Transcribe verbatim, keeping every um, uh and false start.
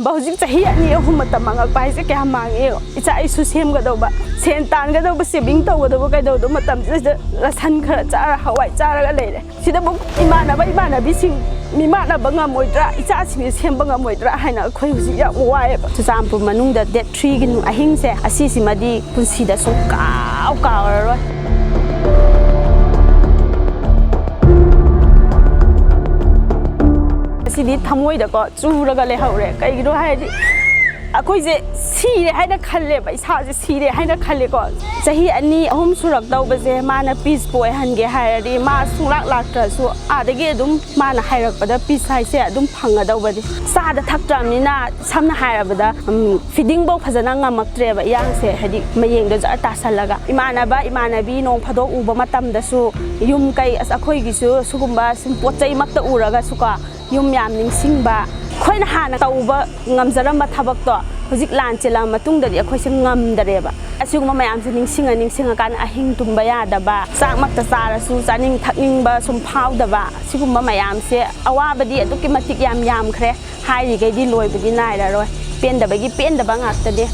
ꯍꯧꯖꯤꯛ ꯆꯍꯤ ꯑꯅꯤ ꯑꯍꯨꯝ ꯃꯇꯝ ꯃꯥꯡꯉꯛꯄ ꯍꯥꯏꯁꯦ ꯀꯌꯥꯝ ꯃꯥꯡꯉꯦ ꯌꯦꯡꯉꯣ꯫ ꯏꯆꯥ ꯏꯁꯨ ꯁꯦꯝꯒꯗꯧꯕ, ꯁꯦꯟ ꯇꯥꯟꯒꯗꯧꯕ, saving ꯇꯧꯒꯗꯧꯕ, ꯀꯩꯗꯧꯗꯧꯕ ꯃꯇꯝꯁꯤꯗ ꯔꯁꯟ ꯈꯔ ꯆꯥꯔ, ꯍꯋꯥꯏ ꯆꯥꯔꯒ ꯂꯩꯔꯦ꯫ ꯁꯤꯗꯕꯨ ꯏꯃꯥꯟꯅꯕ ꯏꯃꯥꯟꯅꯕꯤꯁꯤꯡ ꯃꯤꯃꯥꯟꯅꯕ ꯉꯝꯃꯣꯏꯗ꯭ꯔꯥ, ꯏꯆꯥꯁꯤꯡꯁꯦ ꯁꯦꯝꯕ ꯉꯝꯃꯣꯏꯗ꯭ꯔꯥ ꯍꯥꯏꯅ ꯑꯩꯈꯣꯏ ꯍꯧꯖꯤꯛ ꯌꯥꯝ ꯋꯥꯏꯑꯦꯕ꯫ ꯆꯨꯔꯆꯥꯟꯄꯨꯔ ꯃꯅꯨꯡꯗ date three ꯒꯤ ꯑꯍꯤꯡꯁꯦ, ꯑꯁꯤꯁꯤꯃꯗꯤ ꯄꯨꯟꯁꯤꯗ ꯁꯨꯡ ꯀꯥꯎ ꯀꯥꯎꯔꯔꯣꯏ꯫ ꯑꯁꯤꯗꯤ ꯊꯃꯣꯏꯗꯀꯣ ꯆꯨꯔꯒ ꯂꯩꯍꯧꯔꯦ꯫ ꯀꯩꯒꯤꯅꯣ ꯍꯥꯏꯔꯗꯤ ꯑꯩꯈꯣꯏꯁꯦ ꯁꯤꯔꯦ ꯍꯥꯏꯅ ꯈꯜꯂꯦꯕ, ꯏꯁꯥꯁꯦ ꯁꯤꯔꯦ ꯍꯥꯏꯅ ꯈꯜꯂꯦꯀꯣ꯫ ꯆꯍꯤ ꯑꯅꯤ ꯑꯍꯨꯝ ꯁꯨꯔꯛꯇꯧꯕꯁꯦ ꯃꯥꯅ peace ꯄꯨ ꯑꯣꯏꯍꯟꯒꯦ ꯍꯥꯏꯔꯗꯤ, ꯃꯥ ꯁꯨꯡꯂꯥꯛ ꯂꯥꯛꯇ꯭ꯔꯁꯨ ꯑꯥꯗꯒꯤ ꯑꯗꯨꯝ ꯃꯥꯅ ꯍꯥꯏꯔꯛꯄꯗ peace ꯍꯥꯏꯁꯦ ꯑꯗꯨꯝ ꯐꯪꯒꯗꯧꯕꯅꯤ꯫ ꯆꯥꯗ ꯊꯛꯇ꯭ꯔꯕꯅꯤꯅ, ꯁꯝꯅ ꯍꯥꯏꯔꯕꯗ, ꯎꯝ, feeding ꯐꯧ ꯐꯖꯅ ꯉꯝꯃꯛꯇ꯭ꯔꯦꯕ, ꯏꯌꯥꯡꯁꯦ ꯍꯥꯏꯗꯤ ꯃꯌꯦꯡꯗꯣ ꯖꯔ ꯇꯥꯁꯜꯂꯒ꯫ ꯏꯃꯥꯟꯅꯕ ꯏꯃꯥꯟꯅꯕꯤ ꯅꯣꯡ ꯐꯥꯗꯣꯛ ꯎꯕ ꯃꯇꯝꯗꯁꯨ ꯌꯨꯝ ꯀꯩ, ꯑꯁ, ꯑꯩꯈꯣꯏꯒꯤꯁꯨ ꯁꯤꯒꯨꯝꯕ ꯁꯨꯝ ꯄꯣꯠ ꯆꯩꯃꯛꯇ ꯎꯔꯒꯁꯨꯀꯣ, ꯌꯨꯝ ꯌꯥꯝ ꯅꯤꯡꯁꯤꯡꯕ, ꯑꯩꯈꯣꯏꯅ ꯍꯥꯟꯅ ꯇꯧꯕ ꯉꯝꯖꯔꯝꯕ ꯊꯕꯛꯇꯣ ꯍꯧꯖꯤꯛ ꯂꯥꯟ ꯆꯦꯜꯂꯛꯑ ꯃꯇꯨꯡꯗꯗꯤ ꯑꯩꯈꯣꯏꯁꯦ ꯉꯝꯗꯔꯦꯕ꯫ ꯑꯁꯤꯒꯨꯝꯕ ꯃꯌꯥꯝꯁꯦ ꯅꯤꯡꯁꯤꯡꯉ ꯅꯤꯡꯁꯤꯡꯉꯀꯥꯟꯗ ꯑꯍꯤꯡ ꯇꯨꯝꯕ ꯌꯥꯗꯕ, ꯆꯥꯛꯃꯛꯇ ꯆꯥꯔꯁꯨ ꯆꯥꯅꯤꯡ ꯊꯛꯅꯤꯡꯕ ꯁꯨꯝ ꯐꯥꯎꯗꯕ, ꯁꯤꯒꯨꯝꯕ ꯃꯌꯥꯝꯁꯦ, ꯑꯋꯥꯕꯗꯤ ꯑꯗꯨꯛꯀꯤ ꯃꯇꯤꯛ ꯌꯥꯝ ꯌꯥꯝꯈ꯭ꯔꯦ꯫ ꯍꯥꯏꯔꯤꯈꯩꯗꯤ ꯂꯣꯏꯕꯗꯤ ꯅꯥꯏꯔꯔꯣꯏ꯫ ꯄꯦꯟꯗꯕꯒꯤ ꯄꯦꯟꯗꯕ ꯉꯥꯛꯇꯅꯦ꯫